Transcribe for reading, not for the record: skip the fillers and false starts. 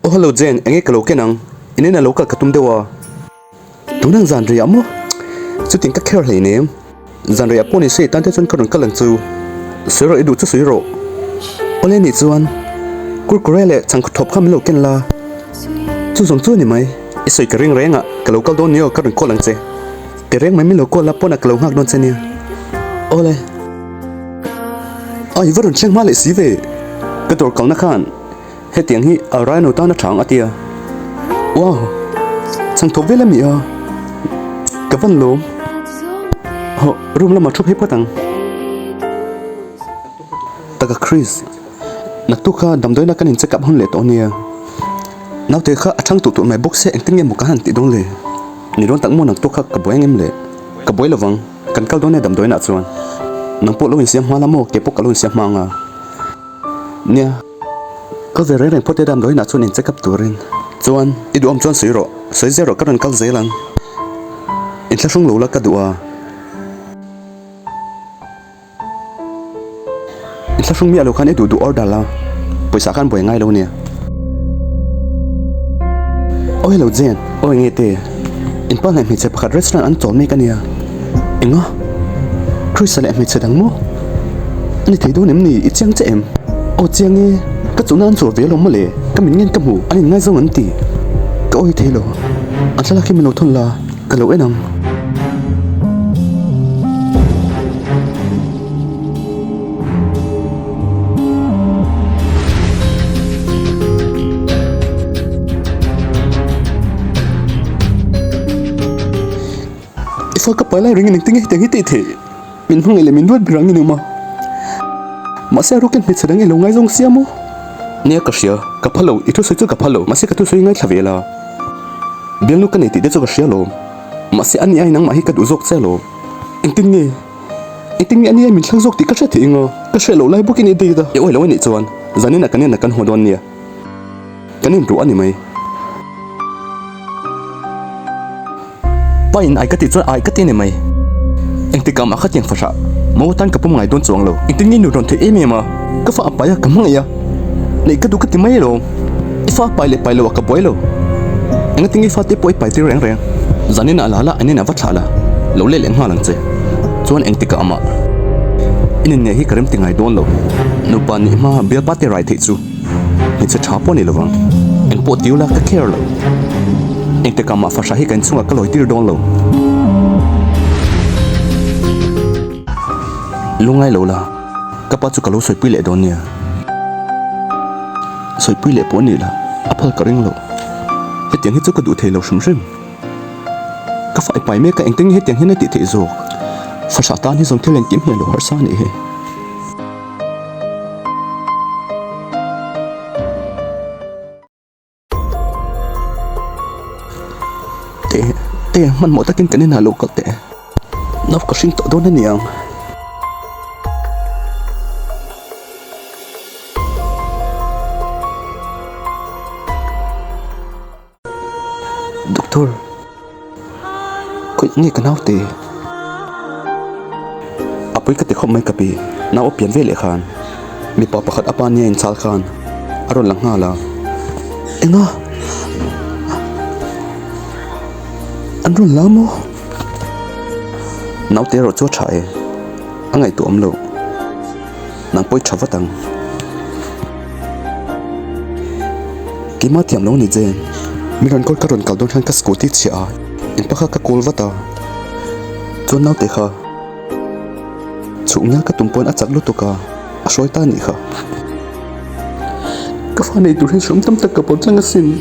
Aw hello Jane, enge ka lo ken ang? In ina lo kal ka tum deuh a. Tunang zan rei ah maw? Chutin ka kher hleinem. Zan rei ah pawh ni se tan te chuan ka rawn kal ang chu. Sawi rawh i duh chu sawi rawh. Awle nih chuan Kurkure leh chhangkhaw thawp kha min lo ken la. Chu zawng chu a ni mai. I sawi ka ring reng ah ka lo kal dawn ni aw ka rawn call ang che. Ti reng mai min lo call la pawn ah ka lo nghak dawn che nia. Awle. A i va rawn thleng hma leh si ve. Ka dawr kalna khan. Hetiang hi a Rhino tan a chang a tia. Wow! Chhang thawk vel a mi a. Ka van lawm. Hawh, room lamah thu phei phawt ang. Taka Chris, naktuk kha damdawiina kan in check up hun leh tawh ania. Naute kha a chhang tuh tuh mai bawk se engtin nge maw ka han tih dawn le? Ni dawn tak maw naktuk kha ka buai ang em le? Ka buai lovang, kan kal dawn e damdawiinah chuan. Nang pawh lo insiam hma la maw, kei pawh ka lo insiam hma ang a. Nia, ka ve reng reng phawt e damdawiinah chuan in check up turin. Chuan, i duhawm chuan sawi rawh, sawi zel rawh ka rawn kal zel ang. Inthlahrung lo la ka duh a. Inthlahrung miah lo khan i duh duh order la, pawisa khan buai ngai lo nia. Aw hello Jane, aw enge te? In pa leh hmeichhe pakhat restaurant an chawl mek a nia. Enga? Chrisa leh hmeichhe dang maw? A ni thei dawn em ni? I chiang che em? Aw chiang e, ka chuna an chawl ve alawm mawle, ka min ngen ka hmu, an inngaizawng an ti. Ka awi thei lo, an thlalak hi min lo thawn la, ka lo en ang. I fa ka pai lai ringin engtin nge hetiang hi tih theih? Min hmangaih leh min duat ber ang i ni awm a. Mahse a rukin hmeichhe dang i lo ngaizawng sia maw? Nia ka hria, ka pha lo, i thusawi chu ka pha lo, mahse ka thusawi ngaithla ve la. Bialnu ka nei tih te chu ka hria lo, mahse ani ai nangmah hi ka duh zawk che lo. Engtin nge? Engtin nge ani ai min thlang zawk tih ka hre theih eng a? Ka hre loh lai bawkin i date a. I awi lo a nih chuan zanin ah kan inah kan haw dawn nia. Kan inruah a ni mai. Pa in ai ka tih chuan ai ka ti a ni mai. Engtikah mah khatiang fahrah mo tan ka pawm ngai dawn chuang lo. Engtin nge nu rawn theih em em a? Ka fa a pai a, ka hmangaih a. Neih ka duh ka ti mai alawm. I fa a pai leh pai loh ah ka buai lo. Engatinge i fate pawh i pai tir reng reng? Zanin ah la la, an inah va thlah la, lo let leh nghal ang che. Chuan engtikah mah in inneih hi ka rem ti ngai dawn lo. Nupa nih hma bialpa te rai theih chu. Hmeichhe tha pawh a ni lovang. Eng pawh tiu la ka care lo. Engtikah mah fahrah hi ka inchhungah ka lawi tir dawn lo. Lungngai lo la, ka pa chu ka lo sawipui leh dawn nia. Sawipui leh pawh a ni la, a phal ka ring lo. Hetiang hi chu ka duh thei lo hrim hrim. Ka fai pai mek a, engtin nge hetiang hian a tih theih zawk? Fahrah tan hi zawng thil engkim hi a lo harsa a nih hi. Te, te, hmanhmawh takin kan inah lo kal teh. Nau ka hring tawh dawn a ni ang. Doctor, khawi nge ka naute? A pawi ka ti khawp mai ka pi, nau a pian ve leh khan mipa pakhat a pa nia inchal khan a rawn lang nghal a. Enga? An rawn la maw? Naute erawh chu a tha e, a ngaihtuah awm loh. Nang pawi tha vat ang. Keimah thiam lo ni Jane. Mi rawn call ka rawn kal dawn hian ka scooty chhiah a, in pa kha ka call vat a. Chuan naute kha chhuk ngial ka tum pawn a chak lutuk a, a hruai ta anih kha. Ka fa nei tur hian hreawm tam tak ka pawm tlang asin.